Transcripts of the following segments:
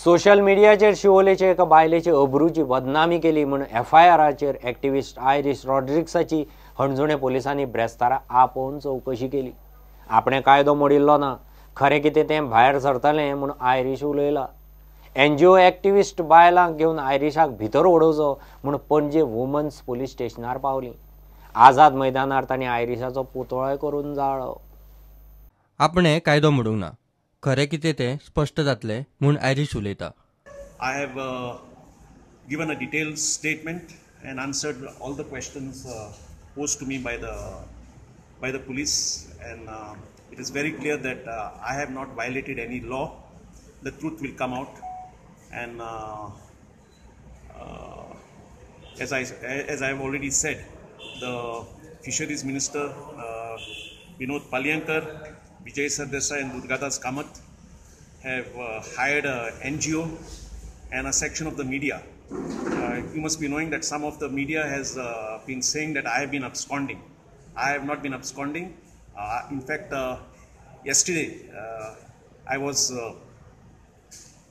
Social मिडियाचेर शिवोलेचे एका बायलेची अब्रूची बदनामी केली म्हूण एफआयआराचेर एक्टिविस्ट आयरीश रॉड्रिग्साची हणजुणे पोलिसांनी ब्रेस्तारा आपोवन चवकशी केली. आपणें कायदो मोडिल्लो ना, खरें कितें तें भायर सरतलें म्हूण आयरीश उलयला. एनजीओ एक्टिविस्ट बायलांक घेवन आयरीशाक भितर उडोवचो म्हूण पणजे वुमन्स पुलीस स्टेशनार पावली. आझाद मैदानार तांणी आयरीशाचो पुतळोय करून जाळ्ळो. आपणें कायदो मोडूंक ना, खरें कितें तें स्पश्ट जातलें म्हूण आयरीश उलयता. I have given a detailed statement and answered all the questions posed to me by the police, and it is very clear that I have not violated any law. The truth will come out, and as I have already said, the Fisheries Minister Vinod Palyankar, Vijay Sardesai and Durgadas Kamath have hired a NGO and a section of the media. You must be knowing that some of the media has been saying that I have been absconding. I have not been absconding. In fact, yesterday I was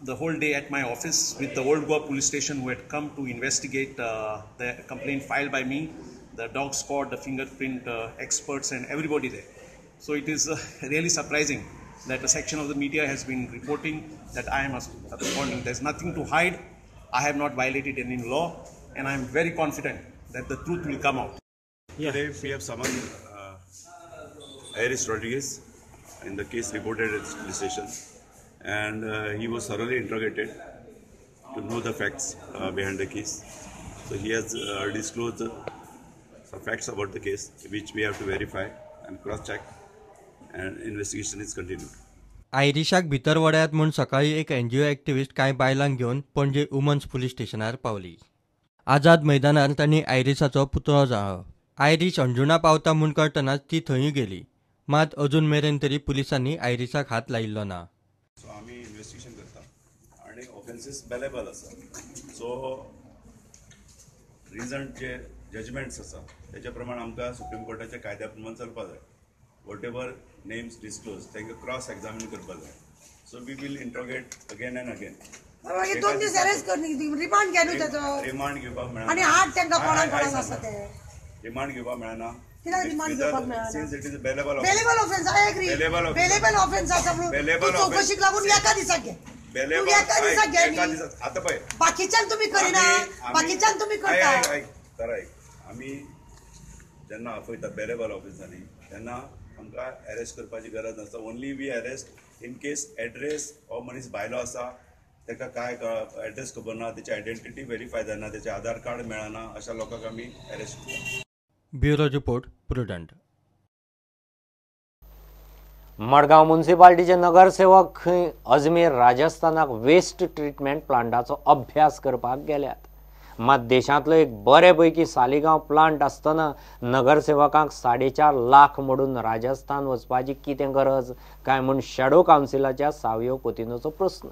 the whole day at my office with the Old Goa police station, who had come to investigate the complaint filed by me, the dog squad, the fingerprint experts and everybody there. So it is really surprising that a section of the media has been reporting that I am absconding. There is nothing to hide. I have not violated any law, and I am very confident that the truth will come out. Yeah. Today we have summoned Iris Rodriguez in the case reported at the police station, and he was thoroughly interrogated to know the facts behind the case. So he has disclosed some facts about the case which we have to verify and cross-check, and investigation is continued. आयरीशाक भितर वडयात म्हूण सकाळी एक NGO activist कांय बायलांक घेवन Panaji women's police स्टेशनार पावली. आझाद मैदानार तांणी आयरीशाचो पुतळो जाळ्ळो. आयरीश अंजुणा पावता म्हूण कळटनाच ती थंयूय गेली, मात अजून मेरेन तरी पुलिसांनी आयरीशाक हात लायिल्लो ना. सो आमी इन्वेस्टिगेशन करता आनी ऑफेन्सीस बेलेबल आसा. सो रिजन जे जजमेंट्स आसा तेच्या प्रमाण आमकां सुप्रीम कोर्टाच्या कायद्या प्रमाण चलपा जाय. What ever names disclose तांकां क्रॉस एग्जामीन करपा जाय. So we will interrogate again and again. दोन दीस अरेस्ट कर, रिमांड घे न्हू ताचो. रिमांड घेवपाक मेळना आनी हात तांकां कोणाक कोणाक आसा ते रिमांड घेवपाक मेळना. कित्याक रिमांड घेवपाक मेळना? Since it is bailable bailable offence. I agree, bailable offence आसा म्हणून चवकशीक लागून एका दिसाक घे, एका दिसाक घे. आतां पळय बाकीच्यान तुमी करिना, बाकीच्यान तुमी करता. तर आयक, आमी जेन्ना आपयता बेलेबल ऑफेन्सांनी तेन्ना आमकां अरेस्ट करपाची गरज नासता. Only we arrest in case address हो मनीस भायलो आसा, ताका कांय एड्रेस खबर ना, तेची आयडेंटिटी वेरीफाय जायना, तेचें आधार कार्ड मेळना, अशा लोकांक आमी अरेस्ट करता. Bureau report, Prudent. Madgaon मुन्सिपाल्टीचे नगरसेवक खंय अजमेर राजस्थानाक वेस्ट ट्रिटमेंट प्लांटाचो अभ्यास करपाक गेल्यात. मात देशांतलो एक बरे पैकी सालिगांव प्लांट आसतना नगरसेवकांक 4.5 लाख मोडून राजस्थान वचपाची कितें गरज काय म्हूण शॅडो कावन्सिलाच्या सावियो कोतिनोचो प्रस्न.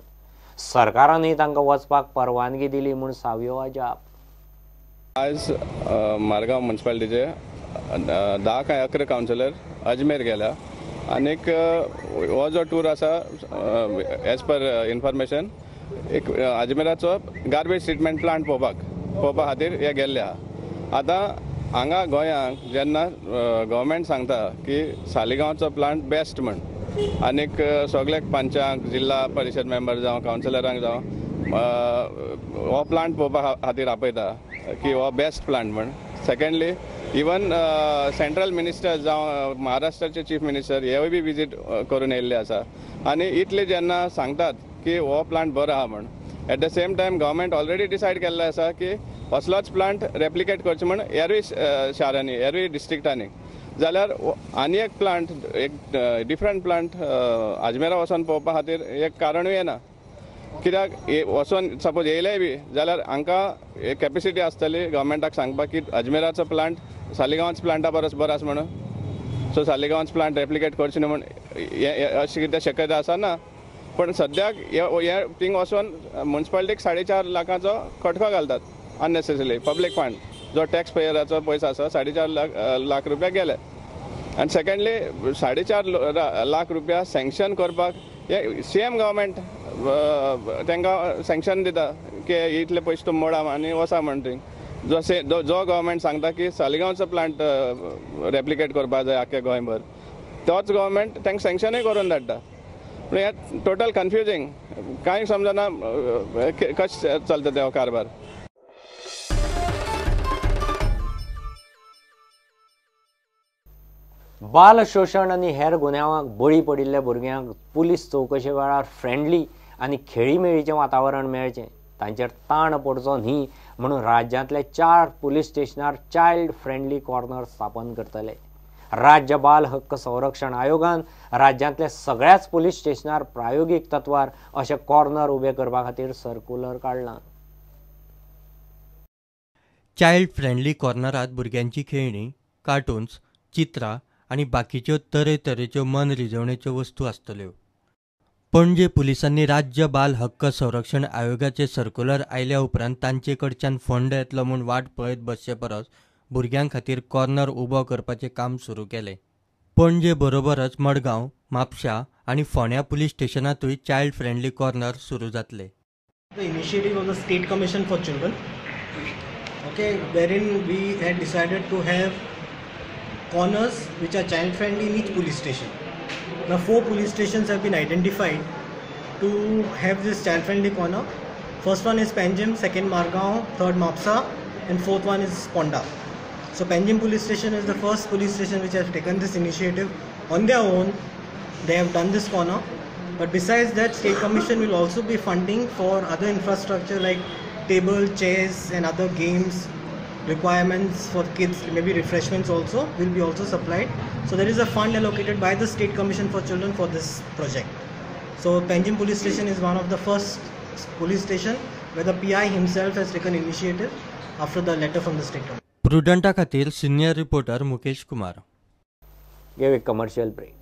सरकारानूय तांकां वचपाक परवानगी दिली म्हूण सावियो अजाप. आज मारगांव म्युनिसिपालिटीचे 10 काय 11 कावन्सिलर अजमेर गेल्या आनीक हो जो टूर आसा एज पर इन्फॉर्मेशन एक अजमेराचो गार्बेज ट्रिटमेंट प्लांट पळोवपा खातीर हे गेल्ले आहा. आतां हांगा गोंयांक जेन्ना गव्हर्मेंट सांगता की सालिगांवचो प्लांट बेस्ट म्हण आनीक सगळ्याक पंचांक, जिल्हा परिशद मेंबर जावं कावन्सिलरांक जावं हो प्लांट पळोवपा खातीर आपयता की हो बेस्ट प्लांट म्हण. सेकंडली इवन सेंट्रल मिनिस्टर जावं महाराष्ट्राचे चीफ मिनिस्टर हेवूय बी विजीट करून येयल्ले आसा आनी इतले जेन्ना सांगतात की हो प्लांट बरो आहा म्हण, at the same time government already decide केल्लें आसा की असलोच प्लांट रेप्लिकेट करचो म्हण एरूय शारांनी, एरूय डिस्ट्रिक्टांनी. जाल्यार आनी एक प्लांट, एक डिफरंट प्लांट अजमेरा वचोन पळोवपा खातीर एक कारणूय येना. कित्याक वचोन सपोज येयलेय बी जाल्यार हांकां एक कॅपेसिटी आसतली गव्हर्मेंटाक सांगपाक की अजमेराचो प्लांट सालिगांवच प्लांटा परस बरो आसा म्हणून. सो सालिगांवच प्लांट रेप्लिकेट करचें न्हू म्हण अशें कितें शक्यता आसा ना. पण सद्याक हे थिंग वचोन म्युनिसिपालिटीक 4.5 लाखाचो खटको घालतात अननेसेसरीली. पब्लीक फंड जो टॅक्स पेयराचो पयसो आसा 4.5 लाख रुपया गेले. आनी सेकेंडली 4.5 लाख रुपया सँक्शन करपाक हे सेम गव्हर्मेंट तांकां सँक्शन दिता की इतले पयशे तुमी मोडा आनी वचा म्हण थंय. जशें जो गव्हर्मेंट सांगता की सालिगांवचो प्लांट रेप्लिकेट करपाक जाय आख्ख्या गोंयभर, तोच गव्हर्मेंट तांकां सँक्शनूय करून धाडटा. पूण हें टोटल कन्फ्युजींग, कांय समजना कशें चलता ते कारभार. बाल शोशण आनी हेर गुन्यांवांक बळी पडिल्ल्या भुरग्यांक पुलीस चवकशे वेळार फ्रेंडली आनी खेळीमेळीचें वातावरण मेळचें, तांचेर ताण पडचो न्ही म्हणून राज्यांतल्या 4 पुलीस स्टेशनार चायल्ड फ्रेंडली कॉर्नर स्थापन करतले. राज्य बाल हक्क संरक्षण आयोगान राज्यांतल्या सगळ्याच पुलीस स्टेशनार प्रायोगीक तत्वार अशे कॉर्नर उबे करपा खातीर सर्क्युलर काडलां. चायल्ड फ्रेंडली कॉर्नरात भुरग्यांची खेळणी, कार्टून्स, चित्रां आनी बाकीच्यो तरेतरेच्यो मन रिजवणेच्यो वस्तू आसतल्यो. पणजे पुलिसांनी राज्य बाल हक्क संरक्षण आयोगाचे सर्क्युलर आयल्या उपरांत तांचे कडच्यान फंड येतलो म्हूण वाट पळयत बसचे परस भुरग्यां खातीर कॉर्नर उबो करपाचें काम सुरू केलें. पणजे बरोबरच मडगांव, म्हापशा आनी फोंड्या पुलीस स्टेशनांतूय चायल्ड फ्रेंडली कॉर्नर सुरू जातले. The initiative of the State Commission for Children, okay, wherein we had decided to have corners which are child friendly in each police station. Now 4 police stations have been identified to have this child friendly corner. First one is Panjim, second Margao, third Mapsa, and fourth one is Ponda. So Panjim police station is the first police station which has taken this initiative on their own. They have done this corner. But besides that, State Commission will also be funding for other infrastructure like table, chairs and other games requirements for kids, maybe refreshments also will be also supplied. So there is a fund allocated by the State Commission for Children for this project. So Panjim police station is one of the first police station where the PI himself has taken initiative after the letter from the state. Prudenta खातीर senior reporter Mukesh Kumar. Give a commercial break.